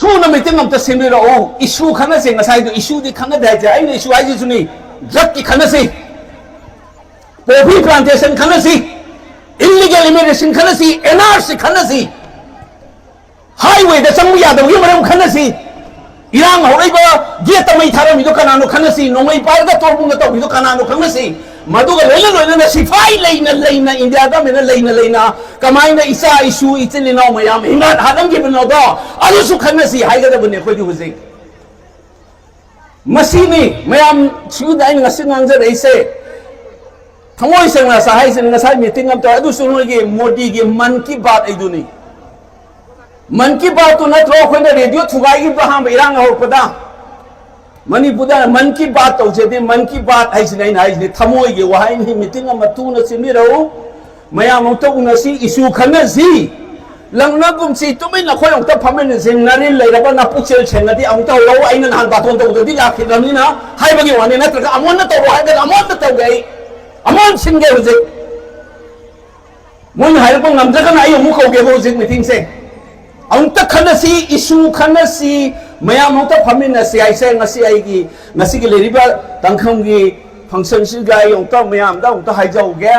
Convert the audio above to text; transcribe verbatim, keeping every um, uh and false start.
ꯊꯨꯅ ꯃꯤꯇꯤꯡ ꯑꯝꯇ ꯁꯤꯟꯕꯤꯔꯛꯎ꯫ ꯏꯁꯨ ꯈꯟꯅꯁꯤ, ꯉꯁꯥꯏꯗꯣ ꯏꯁꯨꯗꯤ ꯈꯟꯅꯗꯦ ꯍꯥꯏꯁꯦ, ꯑꯩꯅ ꯏꯁꯨ ꯍꯥꯏꯁꯤꯁꯨꯅꯤ, ꯗ꯭ꯔꯒꯀꯤ ꯈꯟꯅꯁꯤ, ꯄꯣꯄꯤ ꯄ꯭ꯂꯥꯟꯇꯦꯁꯟ ꯈꯟꯅꯁꯤ, ꯏꯜꯂꯤꯒꯦꯜ ꯏꯃꯤꯒ꯭ꯔꯦꯁꯟ ꯈꯟꯅꯁꯤ, ꯑꯦꯟ ꯑꯥꯔ ꯁꯤ ꯈꯟꯅꯁꯤ, ꯍꯥꯏꯋꯦꯗ ꯆꯪꯕ ꯌꯥꯗꯕꯒꯤ ꯃꯔꯝ ꯈꯟꯅꯁꯤ, ꯏꯔꯥꯡ ꯍꯧꯔꯛꯏꯕ ꯒꯦꯠꯇ ꯃꯩ ꯊꯥꯔꯝꯃꯤꯗꯣ ꯀꯅꯥꯅꯣ ꯈꯟꯅꯁꯤ, ꯅꯣꯡꯃꯩ ꯄꯥꯏꯔꯒ ꯇꯣꯔꯕꯨꯡꯗ ꯇꯧꯔꯤꯗꯣ ꯀꯅꯥꯅꯣ ꯈꯟꯅꯁꯤ꯫ ꯃꯗꯨꯒ ꯂꯣꯏꯅ ꯂꯣꯏꯅꯅ ꯁꯤꯐꯥꯏ ꯂꯩꯅ ꯂꯩꯅ, ꯏꯟꯗꯤꯌꯥ ꯒꯃꯦꯟꯅ ꯂꯩꯅ ꯂꯩꯅ ꯀꯃꯥꯏꯅ ꯏꯆꯥ ꯏꯁꯨ ꯏꯆꯤꯜ ꯏꯅꯥꯎ ꯃꯌꯥꯝ ꯏꯃꯥ ꯍꯥꯠꯂꯝꯈꯤꯕꯅꯣꯗꯣ ꯑꯗꯨꯁꯨ ꯈꯟꯅꯁꯤ ꯍꯥꯏꯒꯗꯕꯅꯤ ꯑꯩꯈꯣꯏꯗꯤ ꯍꯧꯖꯤꯛ꯫ ꯃꯁꯤꯅꯤ ꯃꯌꯥꯝ ꯁꯤꯗ ꯑꯩꯅ ꯉꯁꯤ ꯉꯥꯡꯖꯔꯛꯏꯁꯦ꯫ ꯊꯃꯣꯏ ꯁꯦꯡꯅ ꯁꯥ ꯍꯥꯏꯁꯤꯅꯤ, ꯉꯁꯥꯏ ꯃꯤꯇꯤꯡ ꯑꯃ ꯇꯧꯔꯦ, ꯑꯗꯨꯁꯨ ꯅꯣꯏꯒꯤ ꯃꯣꯗꯤꯒꯤ ꯃꯟ ꯀꯤ ꯕꯥꯠ ꯑꯩꯗꯨꯅꯤ꯫ ꯃꯟ ꯀꯤ ꯕꯥꯠꯇꯨ ꯅꯠꯇ꯭ꯔꯣ ꯑꯩꯈꯣꯏꯅ ꯔꯦꯗꯤꯑꯣ ꯊꯨꯒꯥꯏꯈꯤꯕꯗꯣ ꯑꯍꯥꯟꯕ ꯏꯔꯥꯡ ꯍꯧꯔꯛꯄꯗ? ꯃꯅꯤꯄꯨꯔꯗ ꯃꯟ ꯀꯤ ꯕꯥꯠ ꯇꯧꯖꯦꯗꯤ, ꯃꯟ ꯀꯤ ꯕꯥꯠ ꯍꯥꯏꯁꯤꯅꯤ ꯑꯩꯅ ꯍꯥꯏꯁꯤꯅꯤ, ꯊꯃꯣꯏꯒꯤ ꯋꯥꯍꯩꯅꯤ꯫ ꯃꯤꯇꯤꯡ ꯑꯃ ꯊꯨꯅ ꯁꯤꯟꯕꯤꯔꯛꯎ, ꯃꯌꯥꯝ ꯑꯃꯨꯛꯇ ꯎꯅꯁꯤ, ꯏꯁꯨ ꯈꯟꯅꯁꯤ꯫ ꯂꯪꯅꯒꯨꯝꯁꯤ, ꯇꯨꯃꯤꯟꯅ ꯑꯩꯈꯣꯏ ꯑꯃꯨꯛꯇ ꯐꯝꯃꯤꯟꯅꯁꯤ꯫ ꯅꯔꯤꯜ ꯂꯩꯔꯕ ꯅꯄꯨꯛꯆꯦꯜ ꯁꯦꯡꯉꯗꯤ ꯑꯃꯨꯛꯇ ꯍꯧꯔꯛꯎ, ꯑꯩꯅ ꯅꯍꯥꯟ ꯕꯥꯇꯣꯟ ꯇꯧꯗ꯭ꯔꯗꯤ ꯂꯥꯛꯈꯤꯗ꯭ꯔꯕꯅꯤꯅ ꯍꯥꯏꯕꯒꯤ ꯋꯥꯅꯤ, ꯅꯠꯇ꯭ꯔꯒ ꯑꯃꯣꯟꯅ ꯇꯧꯔꯣ ꯍꯥꯏꯔꯒꯅ ꯑꯃꯣꯟꯅ ꯇꯧꯒꯦ꯫ ꯑꯩ ꯑꯃꯣꯟ ꯁꯤꯟꯒꯦ ꯍꯧꯖꯤꯛ꯫ ꯃꯣꯏꯅ ꯍꯥꯏꯔꯛꯄ ꯉꯝꯗ꯭ꯔꯒꯅ ꯑꯩ ꯑꯃꯨꯛ ꯀꯧꯒꯦꯕ ꯍꯧꯖꯤꯛ ꯃꯤꯇꯤꯡꯁꯦ꯫ ꯑꯃꯨꯛꯇ ꯈꯟꯅꯁꯤ, ꯏꯁꯨ ꯈꯟꯅꯁꯤ, ꯃꯌꯥꯝ ꯑꯃꯨꯛꯇ ꯐꯝꯃꯤꯟꯅꯁꯤ ꯍꯥꯏꯁꯦ ꯉꯁꯤ ꯑꯩꯒꯤ, ꯉꯁꯤꯒꯤ ꯂꯩꯔꯤꯕ ꯇꯥꯡꯈꯪꯒꯤ ꯐꯪꯁꯟꯁꯤꯒ ꯑꯩ ꯑꯃꯨꯛꯇ ꯃꯌꯥꯝꯗ ꯑꯃꯨꯛꯇ ꯍꯥꯏꯖꯍꯧꯒꯦ꯫